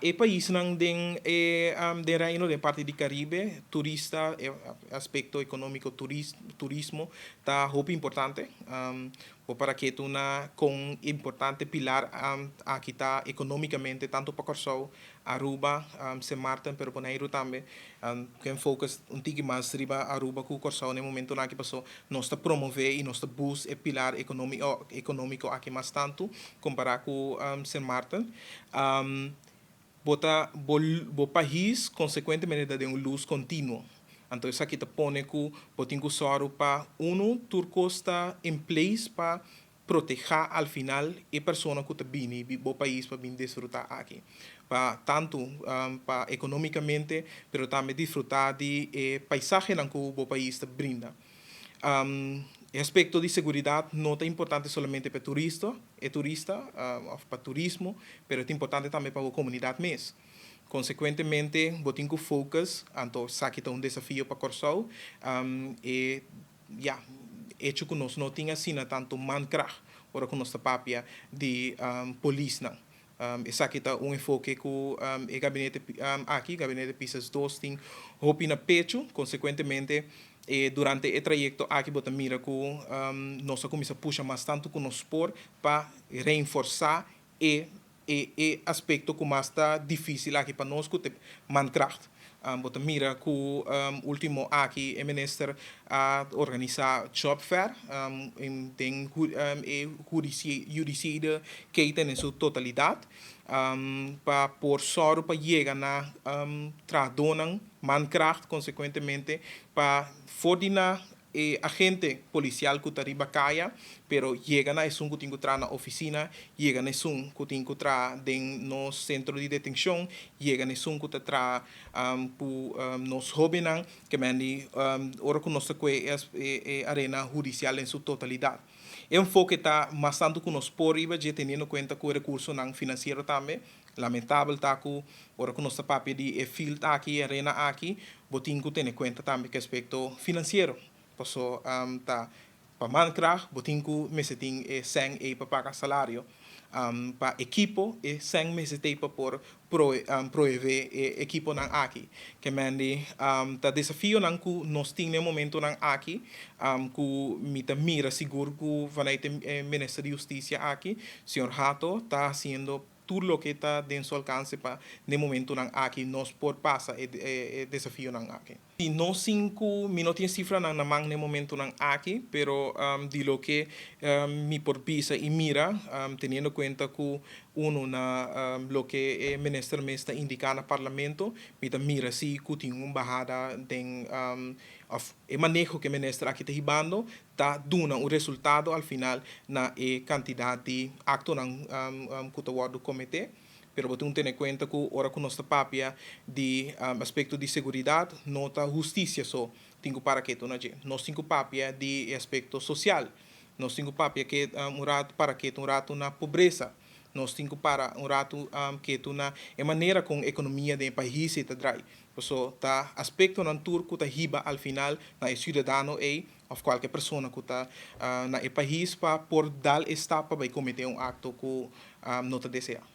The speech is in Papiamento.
E paisnan den e den Reino, den parti di Caribe, turista, e aspecto economico, turismo ta hopi importante. Bo para ketu na con importante pilar aki ta economicamente tanto pa Corsou, Aruba, Sint Maarten, pero Boneiru tambe. Ken focus un tiki mas riba Aruba cu Corsou na e momentonan aki paso nos ta promove y nos ta boost e pilar economico aki mas tanto compara cu Sint Maarten. Bo ta bo bo pais consecuentemente ta den un luz continuo. Anto esaki ta pone cu bo tin cu sòru pa uno tur cos ta in place pa proteha al final e persona cu ta bini bo pais pa bin disfruta aki. Pa tanto pa economicamente pero tambe disfruta di e paisahenan cu bo pais ta brinda. E aspecto di seguridad no ta importante solamente pa e turista, e turista of pa turismo, pero e ta importante tambe pa bo comunidad mes. Consecuentemente bo tin cu focus, anto esaki ta un desafio pa Corsou, e ya, hecho cu nos no tin asina tanto mankracht ora cu nos ta papia di polisnan. Esaki ta un enfoke cu e gabinete aki, gabinete Pisas dos, tin hopi na pecho. Consecuentemente, durante e trayecto aki bo ta mira cu nos a cuminsa pusha mas tanto cu nos por pa reenforsa e e aspecto cu mas ta dificil aki pa nos cu ta mankracht. Bo ta mira cu ultimo aki e minister a organisa job fair den e hudiciële keten den su totalidad pa por sòru pa yega na trahadónan, mankracht consecuentemente pa for di na e agente policial cu ta riba caya, pero yega na esun cu tin cu traha na oficina, yega na esun cu tin cu traha den nos centro di detencion, yega na esun cu ta traha cu nos hobennan, ke men di ora cu nos ta cue e arena hudicial den su totalidad. E enfoke ta mas tanto cu nos por riba dje teniendo cuenta cu e recursonan financiero tambe. Lamentabel ta cu ora cu nos ta papia di e field aki, e arena aki, bo tin cu tene cuenta tambe cu aspecto financiero. Paso ta pa mankracht bo tin cu mester tin e cen ey pa paga salario. Pa ekipo e cen mester t'ey pa por proeve e ekiponan aki. Ke men di ta desafionan cu nos tin na e momentonan aki cu mi ta mira sigur cu vanuit e Minister di Husticia aki, señor Hato, ta haciendo tur loke ta den su alkanse pa den momentunan aki nos por pasa e desafionan aki. Si no sin ku mi no tin sifranan na man den momentunan aki, pero di loke mi por bisa i mira, teniendo kuenta ku unu na loke e minister mes ta indiká na parlamento, mi ta mira si ku tin un bahada den òf e maneho ku e minister aki ta hibando ta duna un resultado al final na e kantidat di aktonan ku ta wòrdu kometé. Pero bo tin ku tene kuenta ku ora ku nos ta papia di aspekto di seguridat no ta hustisia so tin ku para ketu na dje. Nos tin ku papia di e aspekto sosial. Nos tin ku papia ke un ratu para ketu un ratu na pobresa. Nos tin ku para un ratu ketu na e manera kon ekonomia den e pais ei ta drai. Paso ta aspektonan tur ku ta hiba al final na e siudadano ei of cualke persona cu ta na e pais pa por dal e stap pa bay comete un acto cu no ta desea.